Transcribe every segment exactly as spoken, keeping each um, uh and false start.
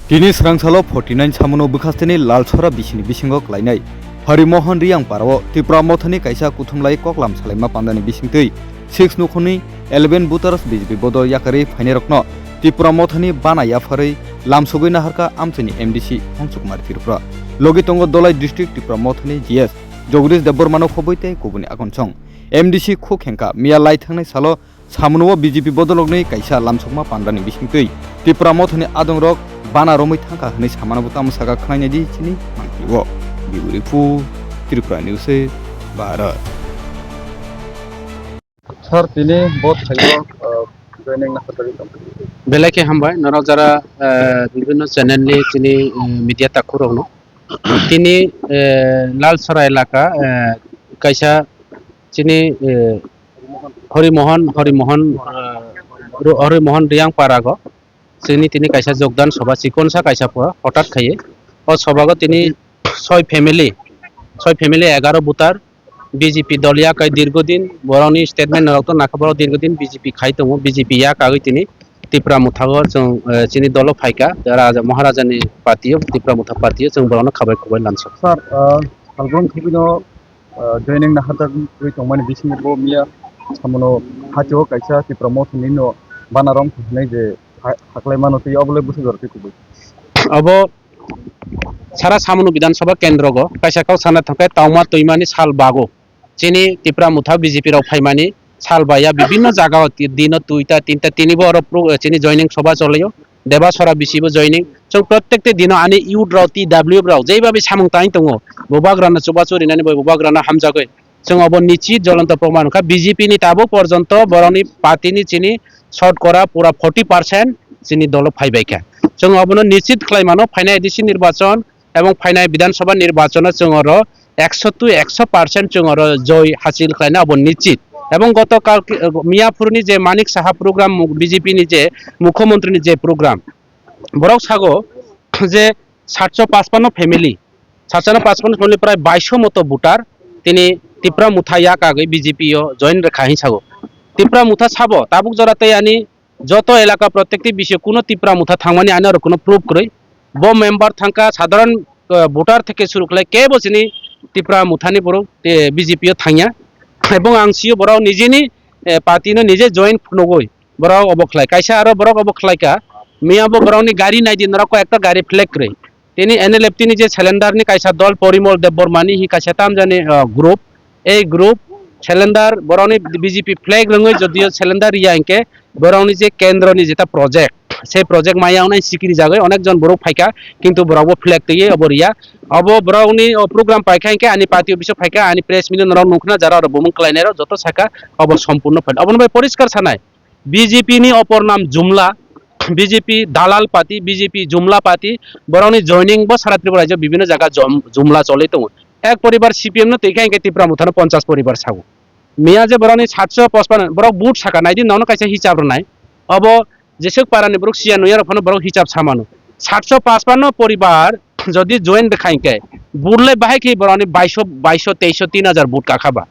Tini srangsalo forty nine samono bwkhasteni Lalsora bisini bisingo klainai Hari Mohan Riyang parao Tipra Mothani kaisa kuthumlai koklam salaima pandani bisingtwi six nukhungni eleven voters B J P bodol yakarwi phainairokno Tipra Mothani bana yapharwi lamsogwi naharkha amchaini M D C Hongsu Kumar Tripura. Logi tongo Dolai District Tipra Mothani G S Jagdish Debbarmano khobwi tei kubuni agonchong. M D C khuk hengkha miya lai thangnai salo Samungo B J P bodolrokni kaisa lamsokma pandani bisingtwi Tipra Mothani adongrok bana romwi thangkha hwnwi samanabo tamo saka khwnainai di chini mangpilio. Bureau Report, Tripura News, Bharat. Sir, tini bo thaio, uh, joining na khatari tong. Belai khe hambai, norok jara, uh, bibhinno channel ni chini, uh, media takhurokno. Tini, uh, Lalsora elaka, uh, kaisa chini, uh, Hari Mohan, Hari Mohan, uh, Ru-, Hari Mohan Riyang parago. Chini tini kaisa jogdan soba, chikonsa kaisa pho, hotat khaiye. O sobago tini soi family, soi family egaro voter, B J P dol yakai dirgodin, borokni statement norok to nakha borok dirgodin B J P khai tongo, B J P yakagwi tini Tipra Motha o chwng, eh, chini dolo phaikha, Raja Maharaja ni party o, Tipra Motha party o chwng borokno khabai khubui lansok. Sir, ah, Salbrum Thubino, ah, joining na hajak twi tongmani bisingo bo miya samono hachio kaisa Tipra Motha ni no banarom hinai je ha-, haklai mano tei obo le bwsajor twi kubui. Obo sara Samunu Bidhan Sabha kendrogo kaisa kok sana thangkhe tongma twimani sal bago chini Tipra Motha B J P rok phaimani sal baiya bibinno jagao ti-, dino duita tinta tinibo oro pro-, chini joining soba cholaio, Debasora bisibo joining. Chwng prottekti dino ani youth rok T W rok jeibabi samung tangwi tongo, bubagrano chubachu rinani bai bubagrano hamjagwi. Chwng obo nichit jolonto proman wngkha, B J P ni tabuk porjonto borokni party ni chini sotkora pura forty percent chini dolo phaibaikha. Chwng obono nichit khlai mano, phainai A D C nirbachon ebong phainai Bidhan Sabha nirbachon o chwng oro ekso to ekso percent chwng oro joy hasil khlaina obo nichit. Ebong goto kal, miya phuruni je Manik Saha program, B J P ni je mukhyamantri ni je program, borok sago je satso pachpanno family, satso pachpanno family prai baiso moto voter tini Tipra Motha yakagwi B J P o join rwkha hin sago. Tipra Motha sabo tabuk jora tei ani joto elaka prottekti bisio kuno Tipra Motha thangmani ani oro kuno proof kwrwi. Bo member thangkha sadharan, eh, voter theke suru khlai kebo chini Tipra Mothani borok, eh, B J P o thangya. Ebong ang sio borok nijeni, eh, party no nije join phunugwi borok obo khlai. Kaisa aro borok obo khlaika, miya bo borokni gari naidi norok koi ekta gari flag kwrwi. Tini N L F T ni je cylinder ni kaisa dol Porimol Debbarma ni hi kaisa tamjani, ah, group. Ei group cylinder borokni B J P flag rwngwi jodio cylinder riya hinkhe borokni je kendro ni jeta project, sei project maya wngnai sikiri jagwi onek jon borok phaikha, kintu borok bo flag twiwi obo riya. Obo borokni o program paikha hinkhe ani party office o phaikha, ani press meet norok nukna jara oro bumung khlainai rok joto sakha obo sompurno phaida. Obono bai poriskar sanai. B J P ni opor nam Jumla, B J P dalal party, B J P Jumla party, borokni joining bo sara Tripura rajyo bibhinno jaga jom-, Jumla choli tongo. Ek poribar C P M no twi kha hinkhe Tipra Motha no ponchas poribar sago. Miya je borokni satso pachpan borok vote saka naidi nono kaisa hisab rwnai. Obo jeswk parani borok siya nuya rok phano borok hisab samano. Satso pachpanno poribar jodi join rwkha hinkhe vote le bahai khe borokni baiso, baiso, teiso, tin hajar vote kakha ba.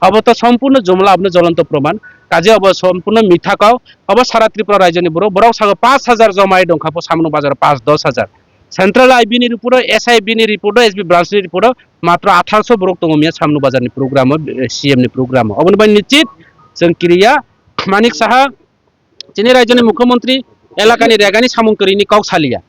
Abo to sompurno Jumla, abono jolonto proman. Kaje abo sompurno mitha kau. Abo sara Tripura rajyoni borok, borok sago pash hajar jomai dongkha bo Samunu bazar pash dosh hajar. Central I B ni report o, S I B ni report o, S B branch ni report o matro atharso borok tongo miya Samunu bazar ni program o, eh, C M ni program o. Oboni bai nichit chwng kiriya Manik Saha chini rajyoni mukhyamantri elakani regani samung kwrwini kok saliya.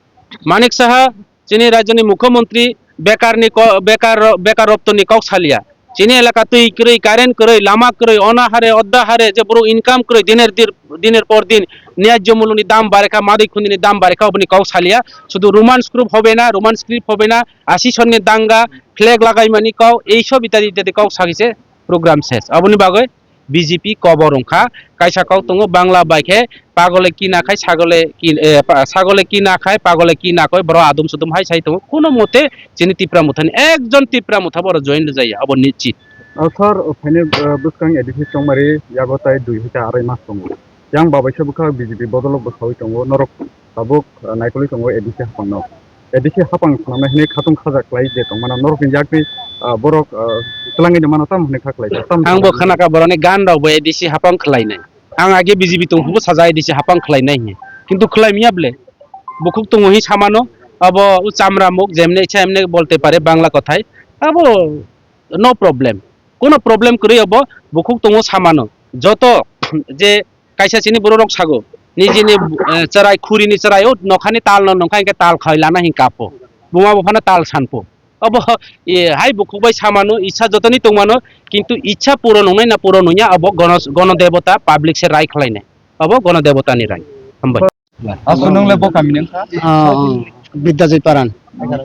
Manik Saha chini rajyoni mukhyamantri bekarni ko-, bekar, bekar rotoni kok saliya. Chini elaka twi kwrwi, current kwrwi, lama kwrwi, ona hare, odda hare, je borok income kwrwi, diner dir-, diner por din niyajyo muluni dam barekha, madai khundini dam barekha, oboni kok saliya. Sudu Roman script hobe na, Roman script hobe na, asisonni danga, flag lagaimani kok, eisob itadi itadi kok sagise program ses. Oboni bagwi B J P kobor wngkha, kaisa kok tongo Bangla bai khe pagole kina khai sagole kin-, eh, pa-, sagole kina khai pagole kina koi borok adum sudum hai sai tongo. Kuno mote chini Tipra Mothani ekjon Tipra Motha borok join rwjaya, abo nichit. O sir, o phaini, eh, bwskang A D C chongmari yago tai dui hai ta arai mas tongo. Yang babai se bwkha B J P bodolo bwsaui tongo, norok tabuk, ah, naikolwi tongo A D C haphangno. A D C haphang swnamnai hwnwi khatung khaja khlai je tongmano norokni yakni, ah, borok, ah, twlangwi mano tamo hwnwi kha khlai kha, tamo Ang bo hwnwi khanakha borokni gan rok bo A D C haphang khlainai. Ang age B J P tongphuru sajak A D C haphang khlainai hwnwi. Kintu khlai miya ble. bukhuk tongo hi samano, abo o chamra muk jemne ichha emne bolte pare Bangla kothai, abo no problem, kono problem kwrwi abo bukhuk tongo samano, joto je kaisa chini borok rok sago, nijini, eh, chwrai, khuri ni chwrai, o nokhani tal no nongkha, hinkhe tal khai lana hin kapo, buma buphano tal sanpo. Obo, eh, hai bukhuk bai samano, ichha jotoni tongmano, kintu ichha puron wngnai na puron wngya, obo gono, gono debota, public se rai khlainai. Obo gono debota ni rai. Hambai. Aswk nwng le bo kami ni wngkha? Ah, Bidyajit Paran.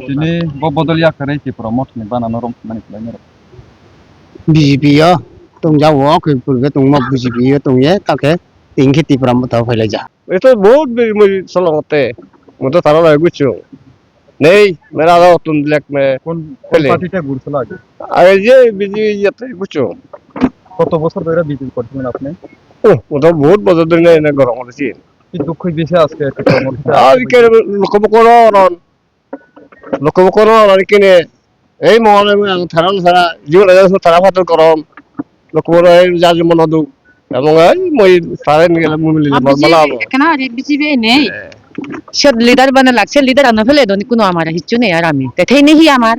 Tini bo bodol ya kwrwi Tipra Motha ni bana no rom mani khlai nai. B J P o tongjago, khe purbe tongma B J P o tongye, ta khe tin khe Tipra Motha o phailaijak. Eto bahut beri mori solongote. Mo to tara lai guchung. Nei, mera da tun black me. কোন কোন Pele. পার্টিটা ঘুরছিল আগে? আগে যে বিজেপি ইয়াতে গুচো। কত বছর ধরে বিজেপি করছিলেন আপনি? ও, ও তো বহুত বছর ধরে এনে গরম করেছি। কি দুঃখ বেশি আজকে একটু কর্মসূচি আর আছে? Ke loko bokoro non. Loko bokoro non kene. Ei mo ne ang tharan sara, jibo le so thara phatar korom. Loko bokoro ei jaji mono du. Among ei moi thara ni gele mumili Ab mala bijibi abo. Kana ari bijibi nei. Eh. Siyot leader bana lagse, leader ano phele doni kuno amar hissu nei ar ami. Te thei nei hi amar.